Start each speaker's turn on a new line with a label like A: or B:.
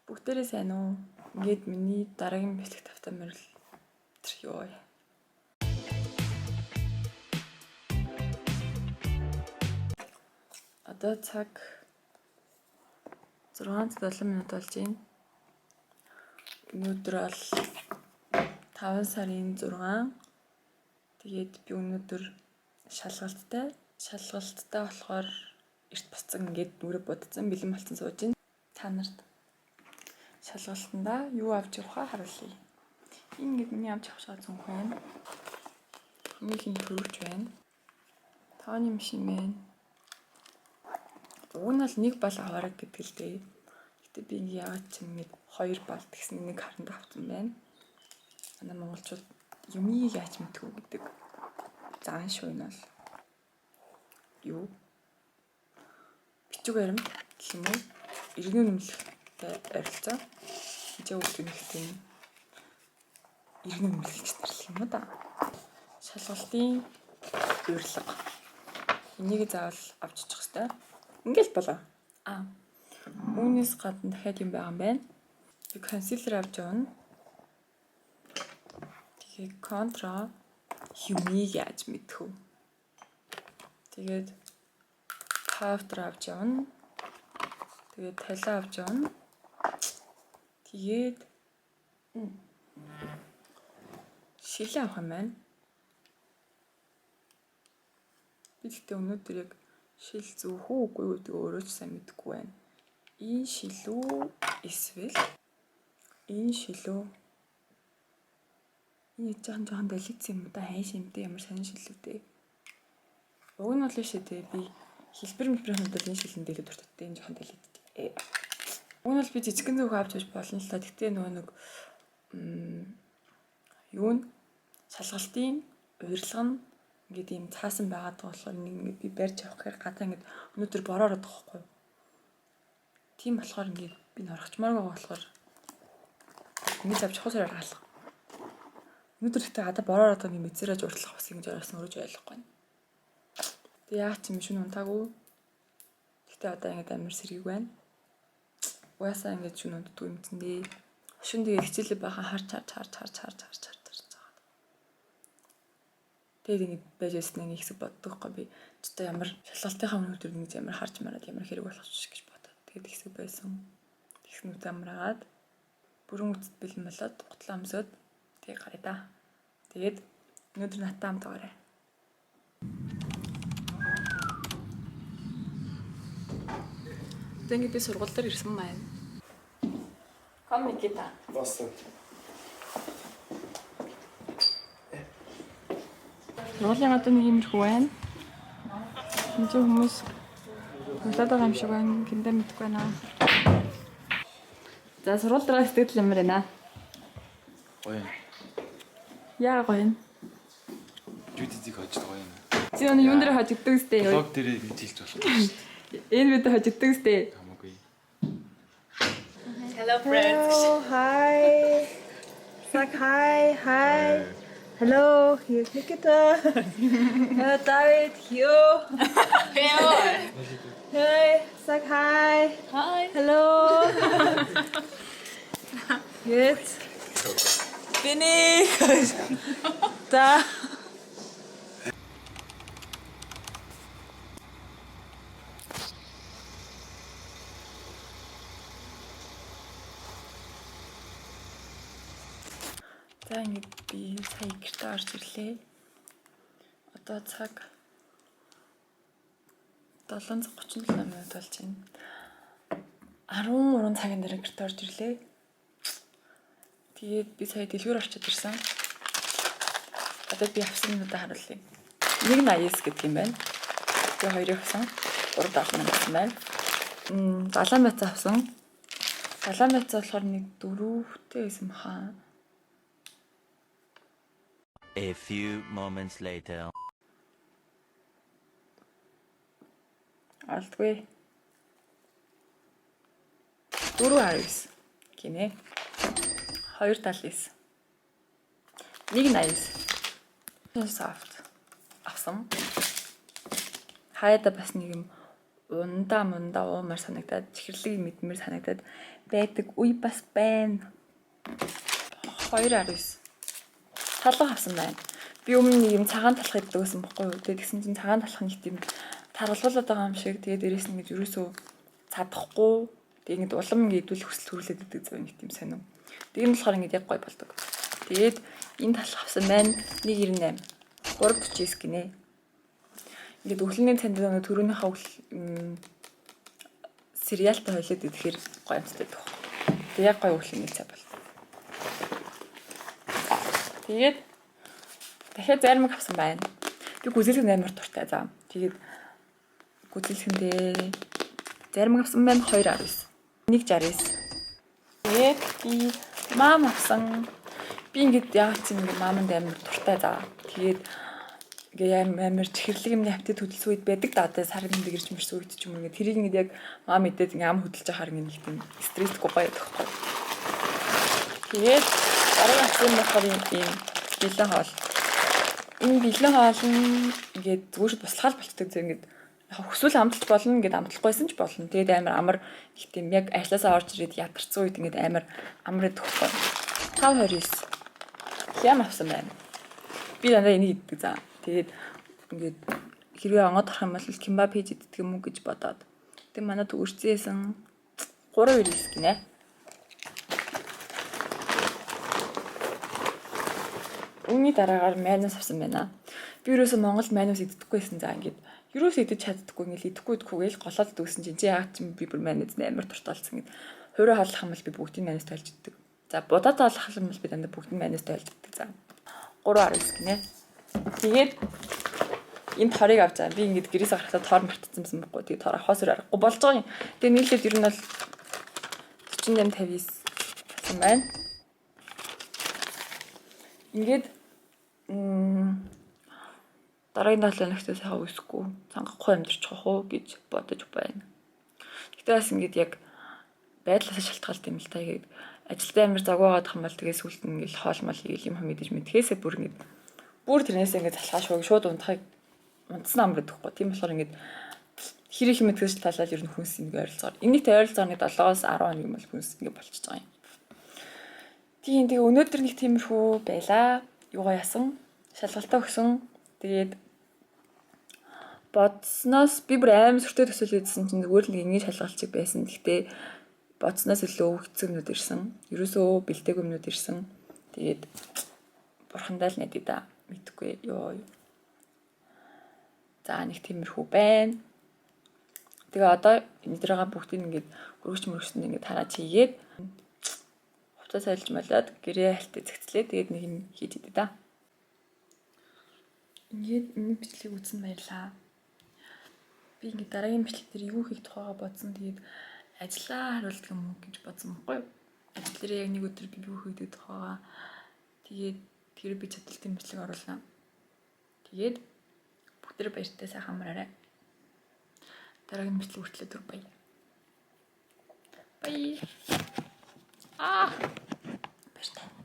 A: Бүгдээрээ сайн уу? Ингээд миний дараагийн бичлэг тавтай морил тэр ёо. Одоо цаг 6:07 минут болж байна. Өнөөдөр бол 5 сарын 6. Тэгээд би өнөөдөр шалгалттай. Шалгалттай болохоор эрт босцсон, ингээд нүрэ будсан, бэлэн болцсон сууж байна. Та нарт шалгалтандаа юу авч явахаа харуулъя. Ингээд миний авч явах шалгалт зүнх байна. Хамгийн ихэнд хөрвч байна. Тооны машин байна. Уг нь бол нэг бал аваарай гэдэг л дээ. Гэтэ би ингээ яагаад ч юм ингэ хоёр бал тэгсэн нэг харандаа авсан байна. Манай монголчууд юмыг яаж мэдхүү гэдэг зан шүү энэ бол. Юу? Бичиг баримт гэх юм уу? Иргэний үнэмлэхтэй ойролцоо. Энд үгдэг нэг тийм иргэний үнэмлэх гэж нэрлэх юм уу да. Шалгалтын урилга. Энийг заавал авч очих хэрэгтэй. Ингээл болоо. Аа. Үүнээс гадна дахиад юм байгаа юм байна. Би concealer авч явна. Тэгээ контра юмыг яаж мэдэх вэ? Тэгээд powder авч явна. Тэгээд талиа авч явна. Тэгээд шилэн авах юм байна. Би гэхдээ өнөөдөр яг шил зүүх үү үгүй юу гэдгийг өөрөө ч сайн мэдэхгүй байна. Энэ шил үү эсвэл энэ шил үү? Энэ жоохон жоохон дэлгэцсэн юм да, хайн шимтэй ямар сонин шил үү дээ. Уг нь бол биш ээ, би хэлбэр мэлбэрийн хувьд бол энэ шилэнд илүү дуртай, энэ жоохон дэлгэцтэй. Уг нь бол би жижигхэн зүүх авч явж болно л та. Гэтэ нөгөө нэг юу н шалгалтын урилга нь ингээд ийм цаасан байгаад байгаа болохоор нэг ингээд би барьж явах гэхээр гадаа ингээд өнөөдөр бороо ороод байгаа байхгүй юу. Тийм болохоор ингээд би норхочмоор байгаа болохоор ингэж авч явах сураар хаалга. Өнөөдөр гэхдээ гадаа бороо ороод байгаа, ингээд мэдсэрэж уртлах бас ингэж оросон өрөж ойлгохгүй байна. Тэгээ яах ч юм шүн унтаагүй. Гэхдээ одоо ингээд амар сэргийг байна. Угаасаа ингээд шүн унтдгүй юм чинь дээ. Шүн тэгээ хичээлээ байхаа харж харж харж харж харж харж харж харж байгаа. Тэгээд ингэж байж байсан нэг хэсэг боддог хгүй би. Ч одоо ямар шалгалтынхаа өнөөдөр ингэж ямар харж мараад ямар хэрэг болох ч гэж бодоод. Тэгээд хэсэг байсан. Тэгснүүд амраагаад бүрэн үцэд бэлэн болоод гутлаа өмсөөд тэгээ гаръя да. Тэгээд өнөөдөр надтай хамт байгаарай. Одоо ингэ би сургууль дээр ирсэн байна. Komm, Nikita.
B: Was denn?
A: Сургуулийн гадаа нэг иймэрхүү байна. Энд чинь хүмүүс тоглоод байгаа юм шиг байна. Гиндэ мэдэхгүй байна. За, сургууль дээр сэтгэл ямар байна?
B: Гоё.
A: Яа гоё юм?
B: Жүдизийг хожиж гоё юм.
A: Чи өнөө юун дээр хожигддаг сте?
B: Блог дээр ингэж хэлж болох юм шүү дээ.
A: Энэ бид хожигддаг сте.
B: Хамаагүй.
A: Hello friends.
C: Hello, hi. It's like hi, hi. Hello, here's Nikita. Hello, David. Hyo.
A: Hello.
C: Hey, it's like hi.
A: Hi.
C: Hello. Jetzt.
A: Bin ich.
C: Da.
A: За, ингэж би сая гэртээ орж ирлээ. Одоо цаг 7:37 минут болж байна. 13 цагийн дараа гэртээ орж ирлээ. Тэгээд би сая дэлгүүр орчод ирсэн. Одоо би авсан юмудаа харуулъя. Нэг нь Eis гэдэг юм байна. Би хоёрыг авсан. Гурав авах юм авсан байна. Далайн байцаа авсан. Далайн байцаа болохоор нэг дөрөвтэй байсан баха.
D: A few moments later.
A: Алдгүй. 4.19 гинэ. 2.79. 1.89. Soft. авсан. Хаяада бас нэг юм ундаа мундаа уумар санагдаад, чихэрлэг мэдмэр санагдаад байдаг үе бас байна. 2.19. Талга авсан байна. Би өмнө нэг юм цагаан талх иддэг байсан бохгүй юу. Тэгээд тэгсэн чинь цагаан талх нэг тийм таргалуулаад байгаа юм шиг. Тэгээд дээрэс нь ингэж ерөөсөө цадахгүй. Тэгээд ингэж улам ингэ идвэл хүсэл төрүүлээд идэг зөв нэг тийм сонин. Тэгээд энэ болохоор ингэж яг гоё болдог. Тэгээд энэ талх авсан байна. 1.98. 3.49 гинэ. Ингээд өглөөний цанд нэг төрөөнийхөө сериалтай хойлоод идэхээр гоё амттай байдаг. Тэгээд яг гоё өглөөний цай бол. Тэгээд дахиад зармаг авсан байна. Би гүзэлгэн амар дуртай заа. Тэгээд гүзэлгэндээ зармаг авсан байна 2.19. 1.69. Тэгээд би маам авсан. Би ингээд яагаад ч юм ингээд мааманд амар дуртай заа. Тэгээд ингээ амар чихэрлэг юмны аппетит хөдөлсөн үед байдаг да, одоо сар нэмдэг ирж мэрсэн үед ч юм уу, ингээ тэрийг ингээд яг маам идээд ингээ ам хөдөлж байхаар ингээ нэг тийм стрессгүй гоё байдаг хгүй. Тэгээд дараагийн авсан юм болохоор ийм бэлэн хоол. Энэ бэлэн хоол нь ингээд зүгээр л буслахаал болчдөг зэрэг ингээд яг хүсвэл амталт болно, ингээд амтлахгүйсэн ч болно. Тэгээд амар амар их тийм яг ажлаасаа орж ирээд ядарсан үед ингээд амар амар идэх хгүй. 5.29. Хям авсан байна. Би дандаа энийг иддэг заа. Тэгээд ингээд хэрвээ онгод орох юм бол кимбап хийж иддэг юм уу гэж бодоод. Тэгээд манай төгөрцөөсөн 3.99 гинэ. Үүний дараагаар майонез авсан байна. Би ерөөсөө Монгол майонез иддэггүй байсан заа, ингээд ерөөсөө идэж чаддаггүй, ингээд идэхгүй идэхгүй гээл голоод идэгсэн чинь чи яагаад ч юм би бүр майонез амар дуртай болсон гэд. Хувиа хооллох юм бол би бүгдийг майонез тойлж иддэг. За, будаатай хооллох юм бол би дандаа бүгдийг майонез тойлж иддэг за. 3.19 гинэ. Тэгээд энэ торыг авч байгаа. Би ингээд гэрээс гарахдаа тор мартцсан байсан байхгүй. Тэгээд тор авахаас өөр аргагүй болж байгаа юм. Тэгээд нийлээд ер нь бол 48 59 болсон байна. Ингээд дараагийн 7 хоногт сайхан үсэхгүй цангахгүй амьдарч уу гэж бодож байна. Гэтэ бас ингээд яг байдлаасаа шалтгаалт юм л та, ингээд ажилдаа амар завгүй байгаадах юм бол тэгээ сүүлд нь ингээд хоол мал хийгээл юм хам идэж мэдхээсээ бүр ингээд бүр тэрнээсээ ингээд залхаа шууг шууд унтахыг унтсан амар гэхгүй. Тийм болохоор ингээд хэр их мэдгээс талаад ер нь хүнс ингээд ойролцоогоор. Энийтэй ойролцоогоор нэг 7-оос 10 хоног юм бол хүнс ингээд болчихж байгаа юм. Тийм, тэгээ өнөөдөр нэг тиймэрхүү байлаа. Юугаа ясан? Шалгалтаа өгсөн. Тэгээд бодсноос би бүр аим сүртэй төсөөл хийдсэн чинь зүгээр л нэг энгийн шалгалтчиг байсан. Гэхдээ бодсноос илүү хэцүү юмнууд ирсэн. Ерөөсөө бэлтээгүй юмнууд ирсэн. Тэгээд бурхандаа л найдаа да. Мэдхгүй ёо. За, нэг тиймэрхүү байна. Тэгээ одоо энэ дээрээ бүгдийг ингээд хөргөч мөргөчөнд ингээд тарааж хийгээд хувцас сайлж малаад гэрээ хальтыг зэгцлээ. Тэгээд нэг юм хийж идэ да. Ингээд энэ бичлэгийг үзсэн баярлаа. Би ингээд дараагийн бичлэг дээр юу хийх тухайгаа бодсон. Тэгээд ажиллаа хариулдаг юм уу гэж бодсон байхгүй юу? Ажил дээр яг нэг өдөр би юу хийдэг тухайгаа. Тэгээд тэр би чадвалтай бичлэг оруулна. Тэгээд бүгд баяртай сайхан амраарай. Дараагийн бичлэг хүртэл түр баяа. Баяа. Аа. Баяртай.